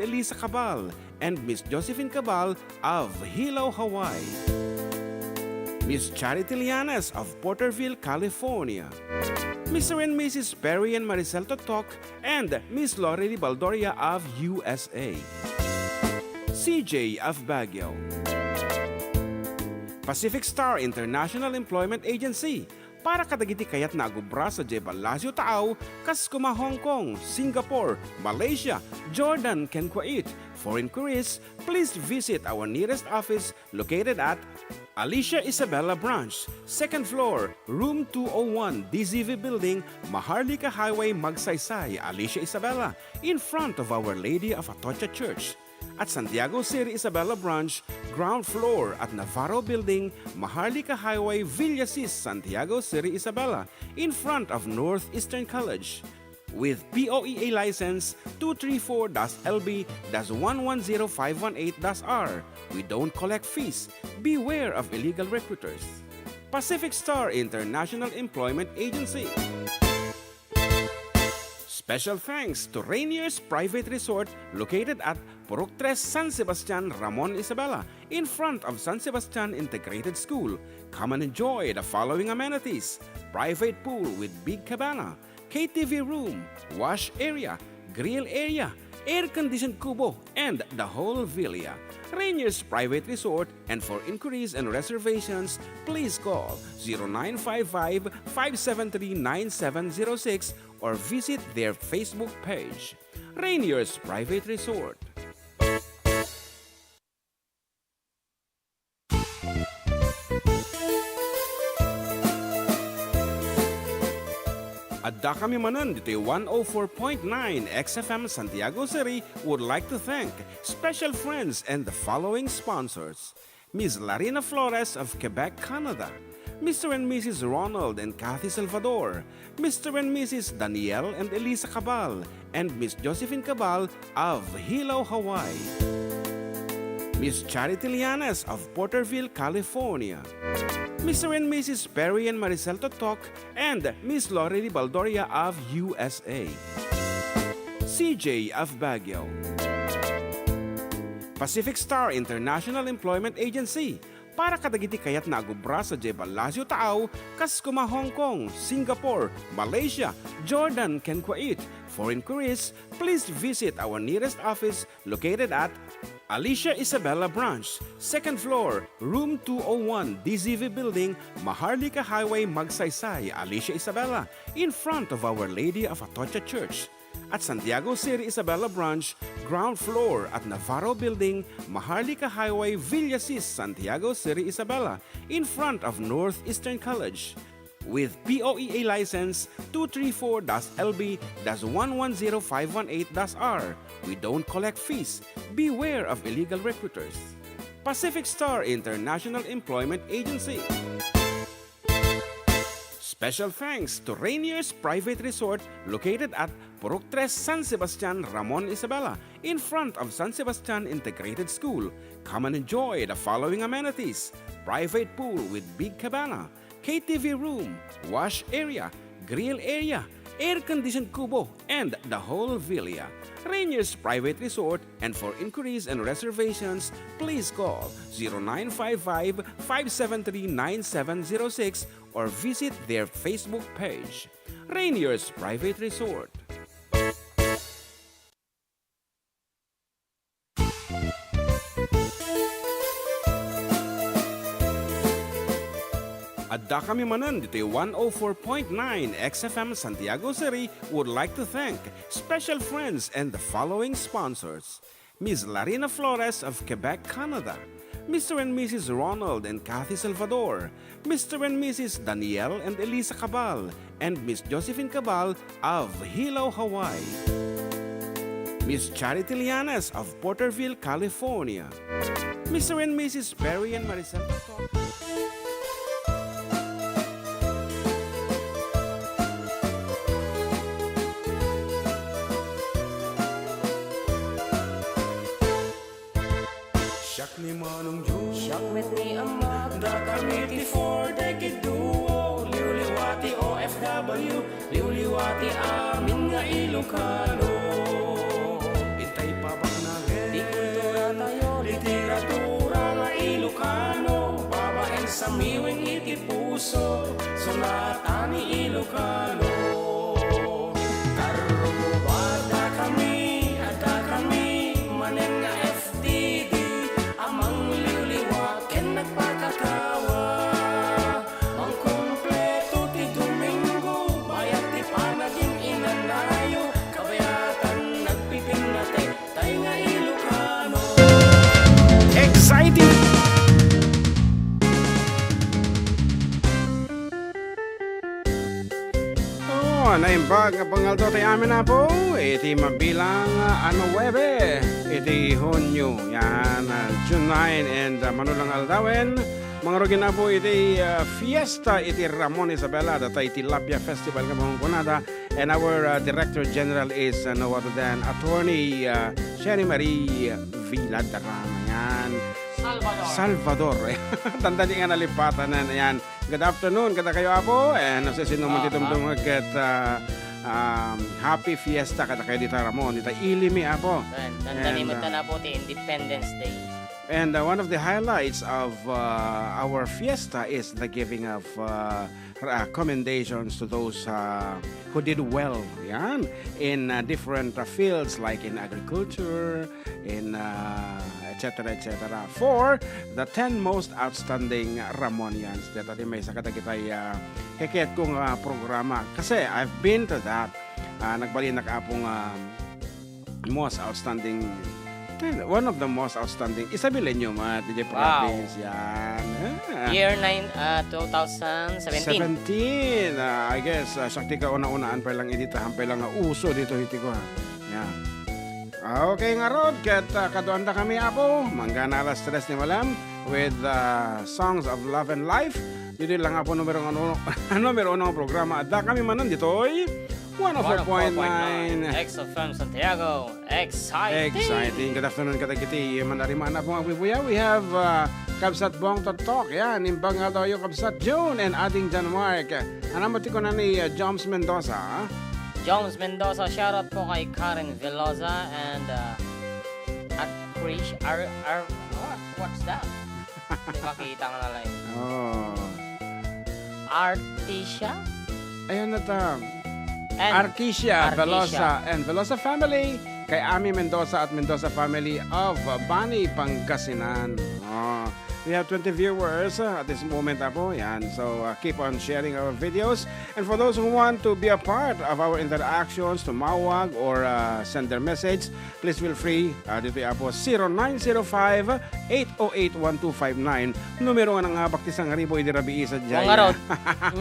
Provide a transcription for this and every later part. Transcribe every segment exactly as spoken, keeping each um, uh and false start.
Elisa Cabal, and Miss Josephine Cabal of Hilo, Hawaii. Miss Charity Lianes of Porterville, California. Mister and Missus Perry and Maricel Totok, and Miss Lorely Baldoria of U S A. C J of Baguio. Pacific Star International Employment Agency, para kadagiti kayatna a agubra sadiay Palacio Taaw, kas kuma Hong Kong, Singapore, Malaysia, Jordan, ken Kuwait. For inquiries, please visit our nearest office located at Alicia Isabela Branch, second floor, room two oh one, D Z V Building, Maharlika Highway, Magsaysay, Alicia Isabela, in front of Our Lady of Atocha Church. At Santiago City Isabela Branch, ground floor at Navarro Building, Maharlika Highway, Villasis, Santiago City Isabela, in front of Northeastern College. With P O E A license two three four dash L B dash one one zero five one eight dash R, we don't collect fees. Beware of illegal recruiters. Pacific Star International Employment Agency. Special thanks to Rainier's Private Resort located at Purok Tres, San Sebastian, Ramon Isabela, in front of San Sebastian Integrated School. Come and enjoy the following amenities: private pool with big cabana, K T V room, wash area, grill area, air-conditioned kubo, and the whole villa. Rainier's Private Resort, and for inquiries and reservations, please call zero nine five five, five seven three, nine seven zero six or visit their Facebook page. Rainier's Private Resort. Addakami manen ditoy one oh four point nine X F M Santiago City would like to thank special friends and the following sponsors: Miss Larina Flores of Quebec, Canada, Mister and Missus Ronald and Kathy Salvador, Mister and Missus Daniel and Elisa Cabal, and Miss Josephine Cabal of Hilo, Hawaii. Miss Charity Lianes of Porterville, California. Mister and Missus Perry and Maricel Totok, and Miss Lorely Baldoria of U S A. C J of Baguio. Pacific Star International Employment Agency, para kadagiti kayatna a gubra sadiay Palacio Taaw, kas kuma Hong Kong, Singapore, Malaysia, Jordan, ken Kuwait. For inquiries, please visit our nearest office located at Alicia Isabela Branch, second floor, room two oh one, D Z V Building, Maharlika Highway, Magsaysay, Alicia Isabela, in front of Our Lady of Atocha Church. At Santiago City Isabela Branch, ground floor at Navarro Building, Maharlika Highway, Villasis, Santiago City Isabela, in front of Northeastern College. With P O E A license two three four dash L B dash one one zero five one eight dash R, we don't collect fees. Beware of illegal recruiters. Pacific Star International Employment Agency. Special thanks to Rainier's Private Resort located at Purok Tres, San Sebastian, Ramon Isabela, in front of San Sebastian Integrated School. Come and enjoy the following amenities: private pool with big cabana, K T V room, wash area, grill area, air-conditioned kubo, and the whole villa. Rainier's Private Resort, and for inquiries and reservations, please call zero nine five five, five seven three, nine seven zero six or visit their Facebook page. Rainier's Private Resort. Addakami manen ditoy one oh four point nine X F M Santiago City would like to thank special friends and the following sponsors: Miss Larina Flores of Quebec, Canada, Mister and Missus Ronald and Kathy Salvador, Mister and Missus Daniel and Elisa Cabal, and Miss Josephine Cabal of Hilo, Hawaii. Miss Charity Lianes of Porterville, California. Mister and Missus Perry and Maricel Totok. Siak ni Manong Joe. Siak met ni Amak. Dakami ti Four Decade Duo. Liwliwa ti O F W. Liwliwa ti amin nga Ilocano. Intay pabakna Umiwing iti puso, sunatan ni Ilocano. Karruba, adda kami, adda kami, manen nga F T D, a mangliwliwa ken nagpakakawa. Mangkumpleto ti Domingo, bayat ti panagin-inanayo, kabayatan nagpipinnatek, tay nga Ilocano. Exciting! Oh, naimbag nga pangaldaw ti amin, Apo, iti mabilang a nuebe iti Hunio. Yan, ah, June nine, and, ah, mano lang aldawen, mangrugin, Apo, iti, ah, fiesta iti Ramon Isabela, data iti Tilapia Festival nga mangkunada. And our, uh, Director General is, uh, no other than Attorney, uh, Sherry Marie Villadrama. Yan. Salvador. Salvador. Tanda di nga nalipatan na yan. Good afternoon, kada kayo, Apo. And sino man Ah, ti tumtuma ket, uh, um, happy fiesta kada kayo dita Ramon, dita Ilimi, Apo. Yan. Tanda ni And, uh, Matan, Apo, ti Independence Day. And, uh, one of the highlights of, uh, our fiesta is the giving of, uh, uh, commendations to those, uh, who did well, yan, in, uh, different, uh, fields like in agriculture, in, uh, et cetera, et cetera, for the ten most outstanding Ramonians. Deta ti maysa kadagitay, uh, keketko nga programa. Kasi I've been to that. Uh, nagbalinak, Apo, nga most outstanding, one of the most outstanding Isabeleño met, D J Wow. Province, yan. Ah. Year nine, ah, two thousand seventeen. Seventeen, ah, I guess, ah, siak ti kauna-unaan pay lang idi tahan pay lang nga uso dito, iti ko, ha. Yan. Ah, okay, ngarud, ket, ah, kaduanda kami, Apo, manggana alas tres ni Malam with, ah, Songs of Love and Life. Dito lang, Apo, numero uno, numero uno nga programa. Adda kami manen ditoy, one oh four point nine. X F M Santiago. Exciting! Exciting. Good afternoon kadagiti manarima nga agbubuya. We have, uh, Kabsat Bong Toktok. Yan, imbag nga daw yung Kabsat June and Ading John Mark. Ano mo ti kuna ni, uh, Joms Mendoza, ha? Joms Mendoza, shoutout po kay Karen Veloza and, uh, at Krish Ar-, Ar-, what? What's that? Di makita nga na lang. Oh. Artesia? Ayan na ta. And Artesia, Artesia. Velosa, and Velosa family. Kay Ami Mendoza at Mendoza family of Bani, Pangasinan. Oh. We have twenty viewers, uh, at this moment, Apo. Yan. So, uh, keep on sharing our videos. And for those who want to be a part of our interactions, tumawag or, uh, send their message, please feel free, ah, ditoy, Apo, zero nine zero five, eight oh eight, one two five nine. Numero nga nangabak ti sangribo idi rabii sadiay. Ngarud.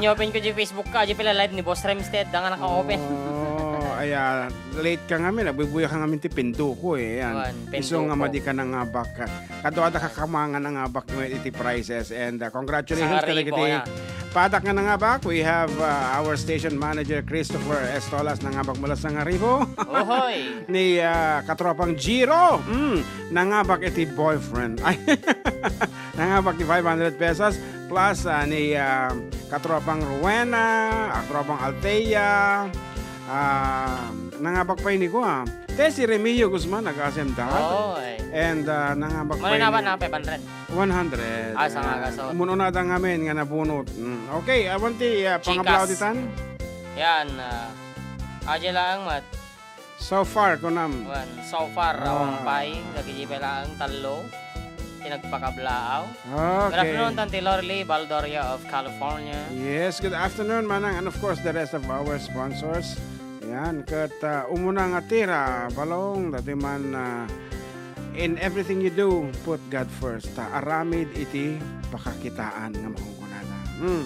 Inyo open ko di Facebook ka, di pala live ni Boss Remstead, da nga naka-open. Oh, aya, late ka ngamin, nagbubuya ka ngamin ti pinduko, eh, yan. Wan, isu nga pinduko. Madi ka nangabak. Kaduada ka kama nga nangabak mo iti prizes, and, uh, congratulations kadagiti padak nga nangabak. We have, uh, our station manager, Christopher Estolas, nangabak mula sangribo. Ohoy! Ni, uh, katropang Giro, mm, nangabak iti boyfriend. Ay, nangabak ti five hundred pesos, plus, uh, ni, uh, katropang Rowena, katropang Althea, uh, nangabak pa ini ko, ah. Te, si Remio Guzman, nag-asem da. Oo, eh. And, uh, nangabak pa ini. Maninawa na, five hundred. One hundred. Ah, sa nga kaso. Mununada ngamin nga nabunot. Mm. Okay, awan ti, ah, pangablaw ditan? Yan, ah, aja laang met. So far, kunam. Wan, so far, ah, awan pay, dagiti pay laang tallo. Ti nagpakablaaw. Okay. Good afternoon, Tante Lorly Baldoria of California. Yes, good afternoon, Manang, and of course, the rest of our sponsors. Yan, ket, ah, umuna nga tira, balong, dati man, ah, in everything you do, put God first. Ta aramid iti pakakitaan nga makunkunada. Hmm.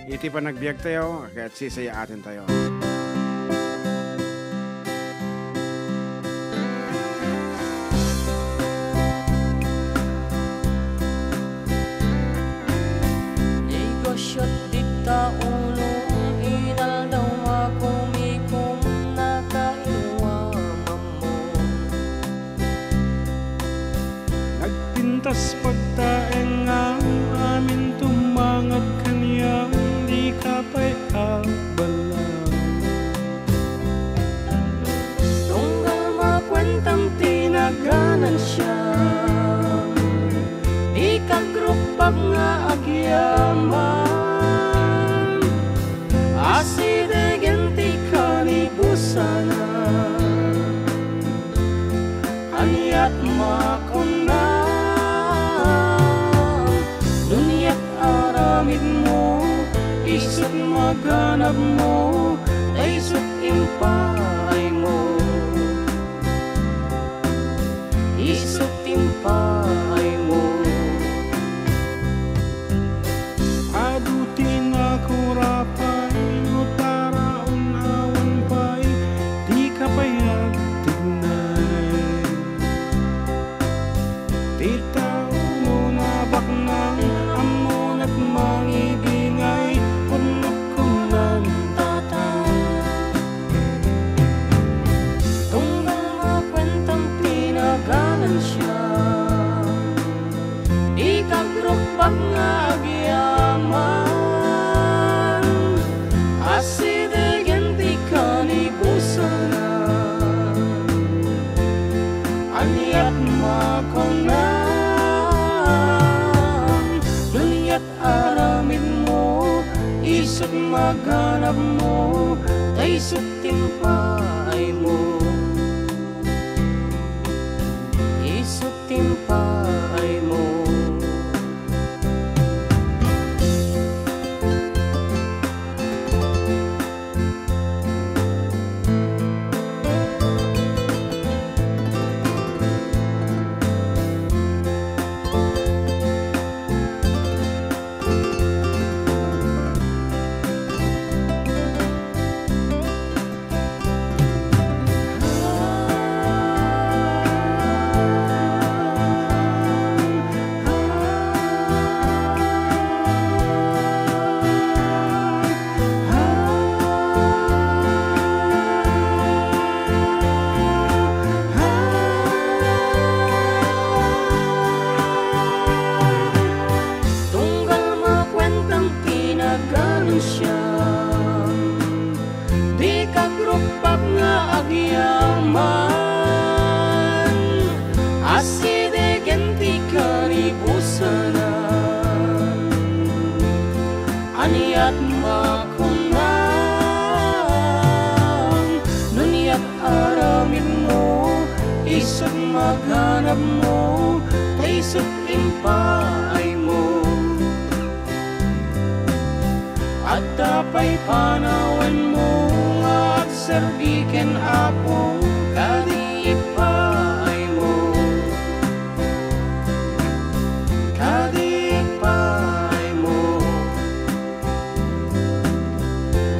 Iti panagbiag tayo, ket sisayaaten tayo. Negosyo dita ulo, inaldaw a kumikom, nakainuam ammo. Nagpintas pagtaeng nga amin tumangad kaniam, di ka pay agbalang. Tunggal makuentam ti naganansiam, di kagrukbab nga agyat. Aman, asidegen ti kanibusanna. Aniat makunam, nuniat aramidmo, isut maganabmo, ta isut impaaymo. Isut impaaymo. Adu ti nakurapay, no taraon awan pay, dika pay agtignay. Ti tao no nabaknang, ammona't mangibingay, kunno kunan tata. Tunggal makuentam ti nagalansiam, dika agrukbab nga agyaman, asidegen ti kanibusanna. Aniat makunam, nuniat aramidmo, isut maganabmo, ta isut impaaymo. Isut impaaymo. Tunggal makuentam ti nagalansiam, dika agrukbab nga agyaman, asidegen ti kanibusanna. Aniat makunam, nuniat aramidmo, isut maganabmo, ta isut impaaymo. Adda pay panawenmo nga agserbi ken Apo, kadi ipaaymo. Kadi ipaaymo.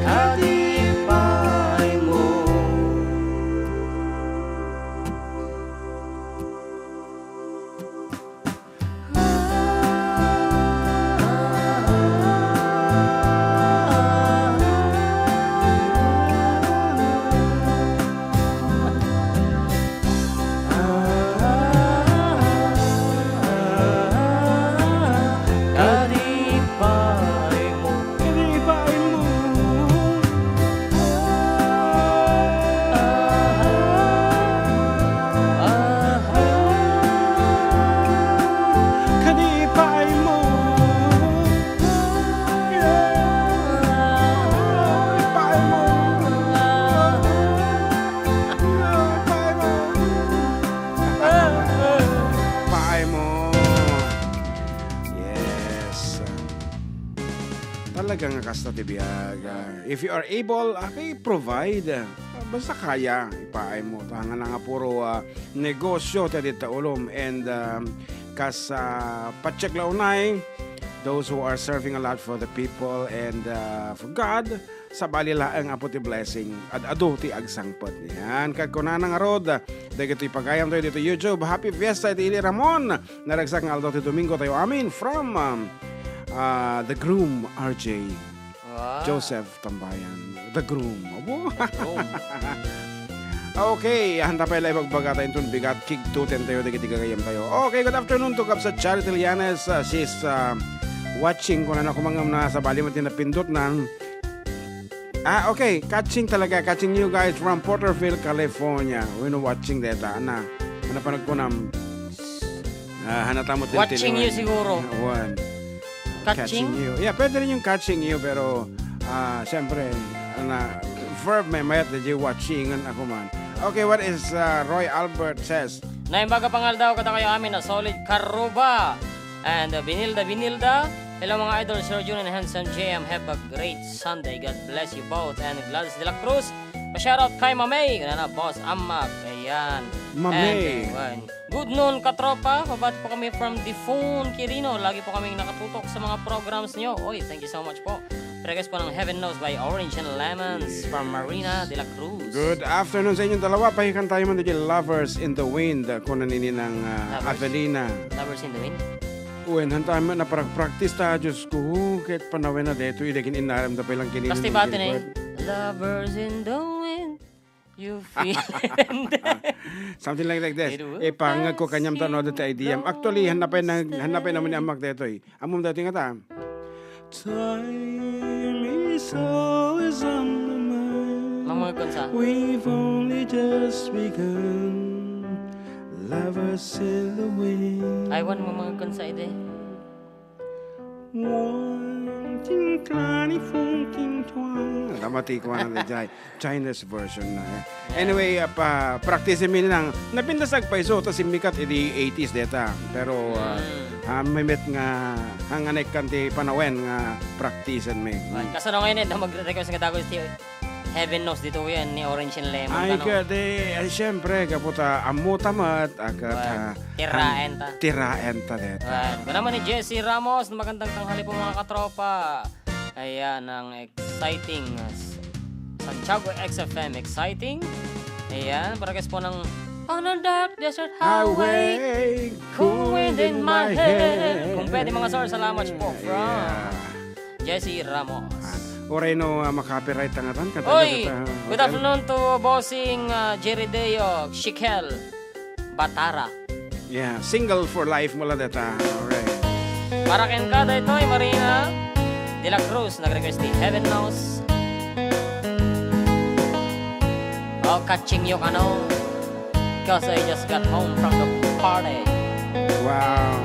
Kadi ipaaymo. Kadi ipaaymo. Kadi ipaaymo. Kadi ipaaymo. Yeah. Ipaaymo. Ipaaymo. Ipaaymo. Yes. Talaga nga kasta ti biag. Ah, if you are able, ah, kay provide. Ah, basta kaya, ipaaymo. Ta nga nga puro, ah, negosyo ti adda ta ulom. And, um, kas, ah, pacheck la unay, those who are serving a lot for the people and, ah, for God, sabali laeng, Apo, ti blessing. Ad-adu ti agsangpet. Yan. Kagkunana ngarud, dagitoy pagayamtayo ditoy YouTube. Happy Fiesta iti Ili Ramon. Naragsak nga aldaw ti Domingo tayo amin from, um, ah, the groom, R J. Wow. Joseph Tambayan, the groom. Abo. The groom. Okay, handa pay la ibagbagata inton bigat kigtuten tayo dagiti gagayamtayo. Okay, good afternoon to Kabsat Charity Lianes. Uh, she's, uh, watching. Kunana ko mangam na sabali man ti napindot nang. Ah, okay. Catching talaga. Catching you guys from Porterville, California. Wenno watching deta. Ana, ana panagkunam. Ah, hanatamo ti Watching you tintingan. Siguro. Awan. Catching? Catching you. Yeah, pwede rin yung catching you, pero, ah, siyempre, na, verb may mayat na di watching ako man. Okay, what is, uh, Roy Albert says? Naimbag a pangaldaw kadakayo amin a solid karuba. And, uh, Binilda, Binilda. Hello, mga idol, Sir Jun and Handsome J M. Have a great Sunday. God bless you both. And Gladys de la Cruz, pa-shoutout kay Mamay. Kanana, Boss Amak. Ayan. Mamay. And, uh, good noon, katropa. Pabati po kami from Difon, Quirino. Lagi po kaming nakatutok sa mga programs nyo. Oy, thank you so much po. Request po ng Heaven Knows by Orange and Lemons from Marina de la Cruz. Good afternoon sa inyong dalawa. Pahikan tayo man dito, Lovers in the Wind. Kunan ini ng, ah, Lovers? Avelina. Lovers in the Wind? Wen, han tayo man, naprak-practice ta, Diyos ko, ket panawen na dito, idagin inaram da pa ilang kinini. Kasti bati na yun. Lovers in the wind, you feel. Something like, like this. Ipangag ko kanyam tano dito idea. Actually, hanapay na, hanapay naman ni Amak dito eh. Amom dito nga ta. Time is always on my mind. Mamangag kunsa? We've only just begun. Lovers in the wind. Ay, wan, mamangag kunsa ide. Wanting twenty funking twang. Tama, ti, kuwan na, Jai. Chinese version na, eh. Anyway, ah, pa-practice mi nang napintas agpayso ta simmikat idi eighties deta. Pero, ah, ah, may met nga hanganek kan ti panawen nga practice mi. Ay, kasano ngayon, eh, na magre-request nga dago ti Heaven Knows dito yan ni Orange and Lemon, ay, kano? Kadi, ay, siyempre, kaputa, ammo tamat, akat, ah, tiraen ta. Tiraen ta deta. Ayan. Ito naman ni Jesse Ramos, magandang tanghali po, mga katropa. Ayan, ang exciting, uh, s-, Santiago X F M, exciting. Ayan, para guys po ng On a dark desert highway, highway, cool wind in my hair. Kung pwede, mga sir, salamat po from Jesse Ramos. Ah, uray no, ah, makapiright ang atan, kata. Oy, good afternoon to Bossing, ah, Jerry Deo, Shikel Batara. Yeah, single for life mo lang deta. Alright. Para ken ka, daytoy, Marina de la Cruz, nag-request ti Heaven Knows. Oh, catching you, kano? 'Cause I just got home from the party. Wow.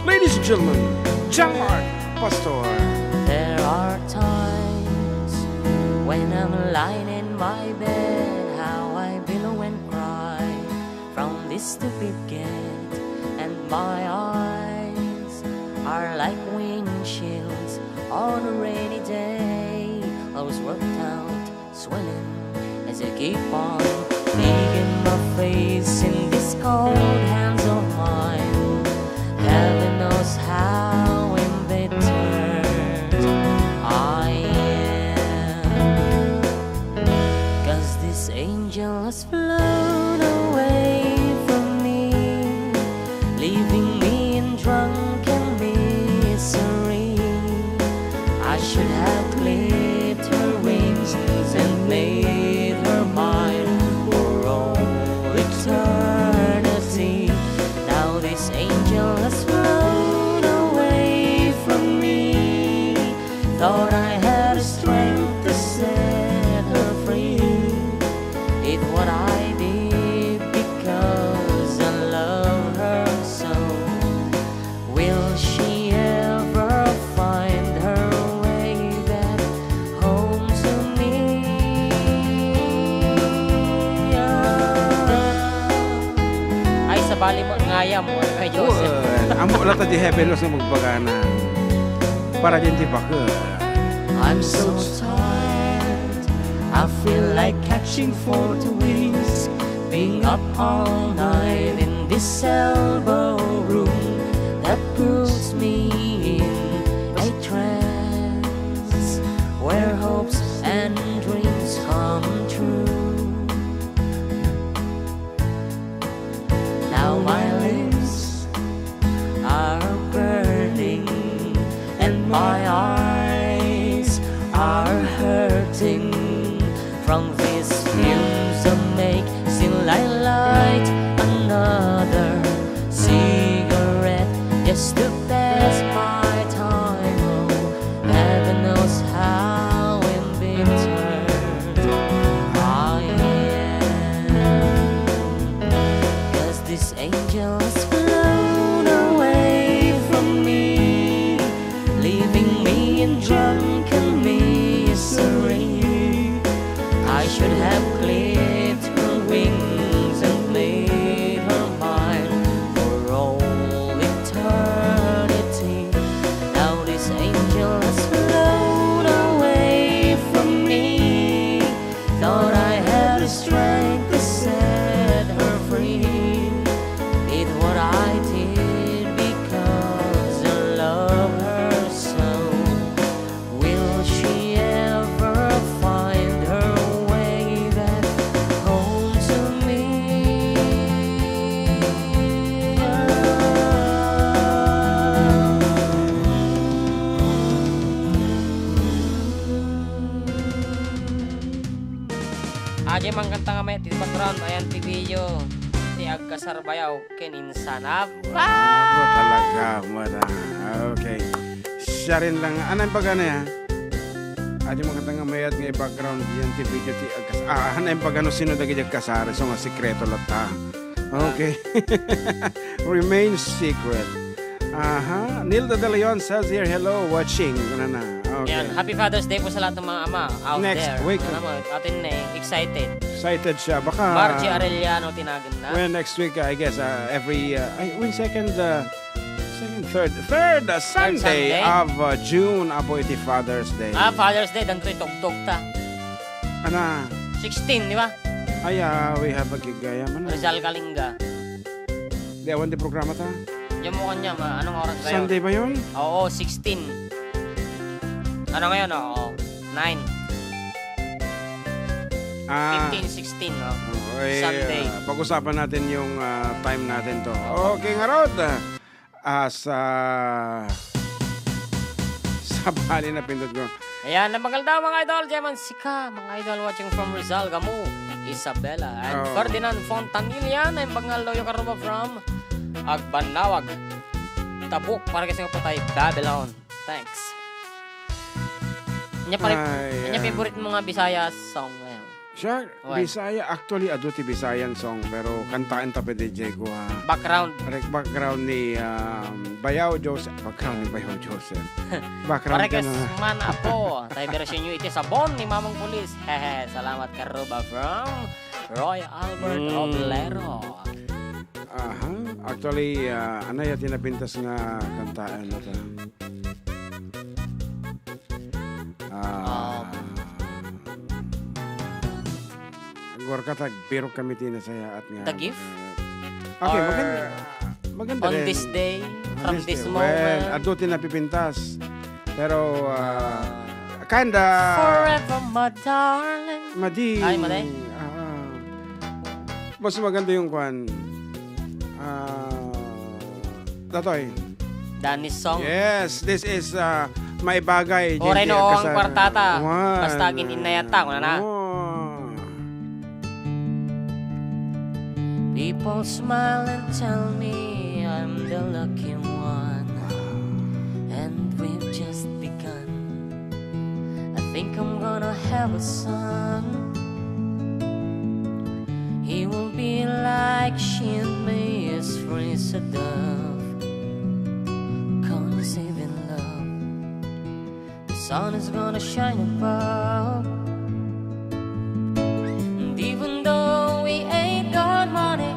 Ladies and gentlemen, John Mark Pastor. There are times when I'm lying in my bed, how I billow and cry from this stupid gate, and my eyes are like windshields on a rainy day. Always worked out swelling as I keep on digging my face in these cold hands of mine. Heaven knows how embittered I am. 'Cause this angel has flown away from me, leaving me in drunken misery. I should have clipped her wings and made her mine for all eternity. Now this angel has flown away from me. Thought I had the strength to set her free. If what I did because I love her so, will she ever find her way back home to me? Ah. Ay, sabali mo, ngayam mo, kay Joseph. Wen, ammo la ta di Heaven Knows nga magbagana. Para din ti baket. I'm so tired, I feel like catching forth wings, being up all night in this elbow room that puts me in a trance where hopes and dreams come true. Now my limbs are burning and my eyes are hurting from these fumes that make still I light another cigarette just to pass my time. Oh, heaven knows how embittered I am. 'Cause this angel has flown away from me, ti video ti agkasar bayaw ken insana. Aba, talaga, madam. Okay. Siya rin lang. Anay bagana ya? Adi mo katang mayat nga i-background yan ti video ti agkas-, ah, anay bagano sino dagiti agkasar? So nga sikreto latta. Okay. Remain secret. Aha. Nilda De Leon says here, "Hello, watching." Ano na? Okay. Yan. Happy Father's Day po sa lahat ng mga ama out Next there. Week. Ano mo, atin na eh, excited. Excited siya. Baka Margie Arellano tinagan na. Well, next week, I guess, uh, every, uh, ay, when second, uh, second, third, third, uh, Sunday Sunday? Of, uh, June, apo iti Father's Day. Ah, Father's Day, dantoy tugtog ta. Ana? Sixteen, di ba? Ay, ah, we have a gig, ay, ano? Rizal Kalinga. Di awan ti programa ta? Diyan mo kanya, ma-, anong oras ba yun? Sunday ba yun? Oo, sixteen. Ano ngayon? Oo, nine. Ah. Fifteen, sixteen, no? Oo, eh, Sunday. Ah, pag-usapan natin yung, ah, time natin to. Oo. Okay, nga, Rod. Ah, sa, sa bali na pindot ko. Ayan, ang bangal daw, mga idol. Diyan man sika, mga idol, watching from Rizal, Gamu, Isabela, and Oo. Ferdinand Fontanilla. Ang bangal daw yung karuba from Agbanawag, Tabuk, para kasi nga patay, Babylon. Thanks. Anya pare-, Ay, anya ah. Favorite mo nga Bisaya song ngayon? Siya, Wan. Bisaya, actually, adu ti Bisayan song, pero kantaen ta pwede, Diego, ha? Background. Rek-, background ni, um, Bayaw Joseph. Background ni Bayaw Joseph. Background Parekas ka na. Man, apo. Tay version nyo iti sabon ni Mamang Pulis. Hehe, salamat, karuba from Roy Albert Mm. Oblero. Aha. Actually, ah, anay a tinapintas nga kantaen ita? Ah, Um. Agwarka ta, agbirok kami ti nasayaat nga The gift? Okay, Or maganda, maganda On rin. This day, On from this this day. Well, moment. Adu ti napipintas. Pero, ah, Ah. Kinda Forever, my darling. Madi. Ay, madi. Ah, ah. Mas maganda yung kwan. Ah, Datoy. Danny's song. Yes, this is, ah, maibagay. Oray no ang kwartata. Wan. Basta agin-innayat ta, kuna na. Oh. People smile and tell me I'm the lucky one. And we've just begun. I think I'm gonna have a son. He will be like Shinmei, as free as a dove. Gonna save in love. The sun is gonna shine above. And even though we ain't got money,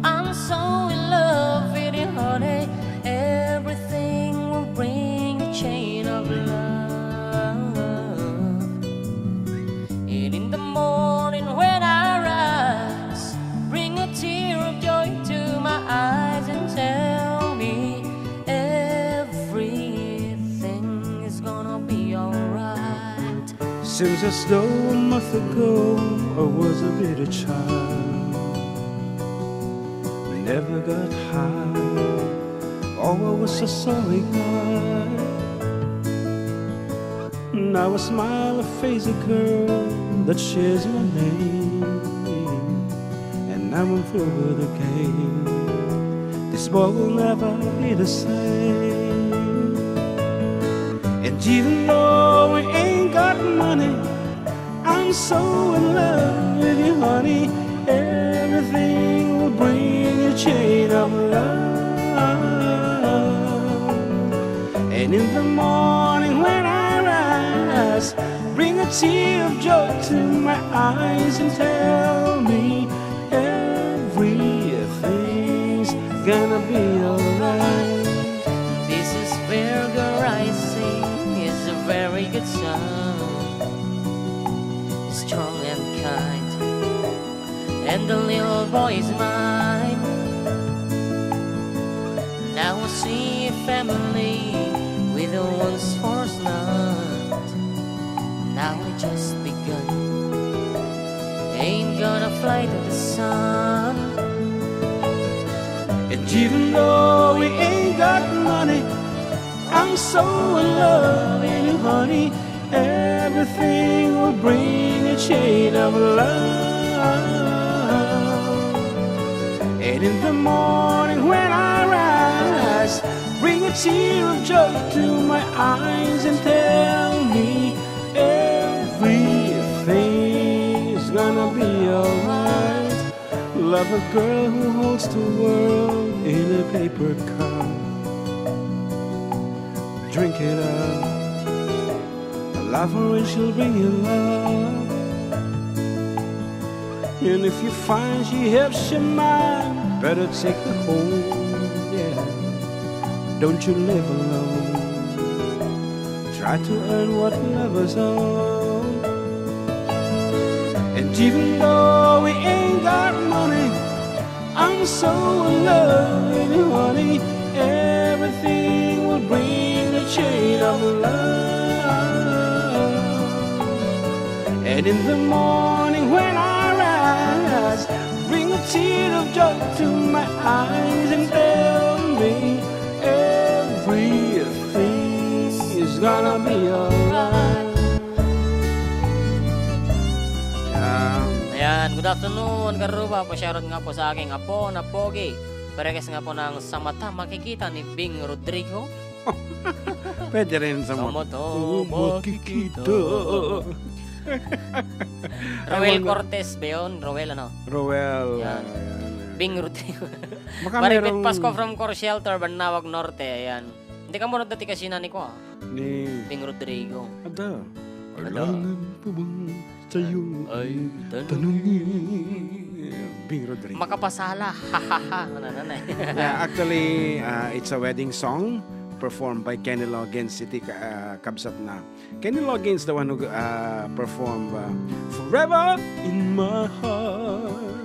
I'm so in love with you, honey. Everything will bring a chain of love. And in the morning when I rise, bring a tear of joy to my eyes and tell me everything is gonna be alright. Seems as though a month ago I was a bitter child. Never got high. Oh, I was a sorry guy. Now I smile and face a girl that shares my name. And now I'm through with the game. This boy will never be the same. And even though we ain't got money, I'm so in love with you, honey. Everything will bring a chain of love. And in the morning when I rise, bring a tear of joy to my eyes and tell me everything's gonna be alright. This is Virgo rising, is a very good sun, strong and kind, and the little boy is mine. Now I see a family with a once forest night. Now we just begun. Ain't gonna fly to the sun. And even though we ain't got money, I'm so in love with you, honey. Everything will bring a chain of love. And in the morning when I rise, bring a tear of joy to my eyes and tell me everything's gonna be alright. Love a girl who holds the world in a paper cup. Drink it up. Love her and she'll bring you love. And if you find she helps your mind, better take her home, yeah. Don't you live alone. Try to earn what love is on. And even though we ain't got money, I'm so in love with you, honey. Everything will bring the shade of love. And in the morning when I rise, bring a tear of joy to my eyes and tell me everything is gonna be alright. Yeah. Ayan, good afternoon, Karuba. Pasyarat nga po sa aking apo na pogi. Parekas nga po ng sa mata makikita ni Bing Rodrigo. Pwede rin sa Sa mata. mata makikita. Roel Cortez ba yun? Roel ano? Roel. Yan. Ah, yan, yan. Bing Rodrigo. Baka Maribit merong- Pasco from Core Shelter, Bannawag Norte. Ayan. Hindi ka muna dati kasi nani ko ah. Ni... Bing Rodrigo. Ada. Ada. Kailangan pa bang sa'yo Ay, tanungin? Bing Rodrigo. Makapasala. Hahaha. Ano na na eh. Yeah, actually, uh, it's a wedding song performed by Kenny Loggins, iti uh, kabsat na. Kenny Loggins, the one who uh, performed uh, Forever in My Heart.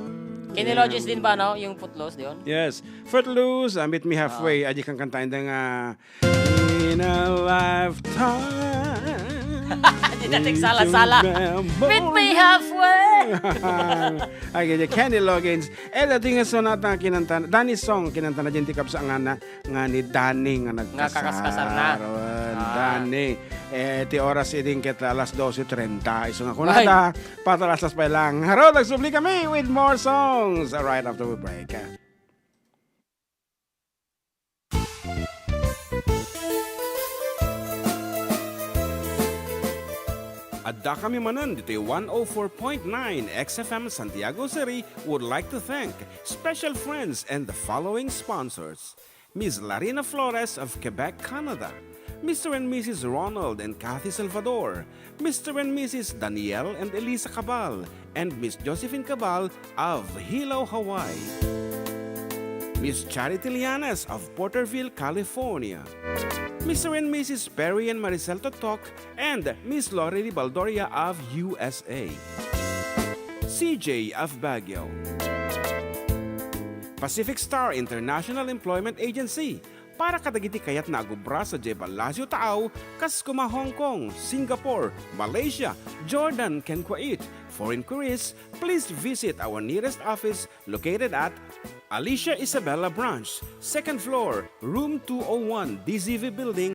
Kenny Loggins din ba, no? Yung Footloose, di yun? Yes. Footloose, uh, Meet Me Halfway. Adi kang kantahin da nga In a lifetime. Hindi natin sala-sala. Meet me halfway. Ay, kaya Kenny Loggins. Eh, dati nga sonata kinanta, Danny song kinanta na dyan ti kabsa nga na, nga ni Danny nga nagkasar. Nga kakaskasar na. Aron, Ah. Danny. Eh, ti oras iding ket alas doce treinta. Isu nga kunada, patalaslas pa lang. Haro, nagsubli kami with more songs right after we break. Adda kami manen ditoy one oh four point nine X F M Santiago City would like to thank special friends and the following sponsors. Miss Larina Flores of Quebec, Canada. Mister and Missus Ronald and Kathy Salvador. Mister and Missus Daniel and Elisa Cabal. And Miss Josephine Cabal of Hilo, Hawaii. Miss Charity Lianes of Porterville, California. Mister and Missus Perry and Maricel Totok and Miss Lorely Baldoria of U S A. C J of Baguio. Pacific Star International Employment Agency para kadagiti kayatna a gubra sadiay Palacio Taaw, kas kuma Hong Kong, Singapore, Malaysia, Jordan, ken Kuwait. For inquiries, please visit our nearest office located at Alicia Isabella Branch, second floor, room two oh one, D Z V Building,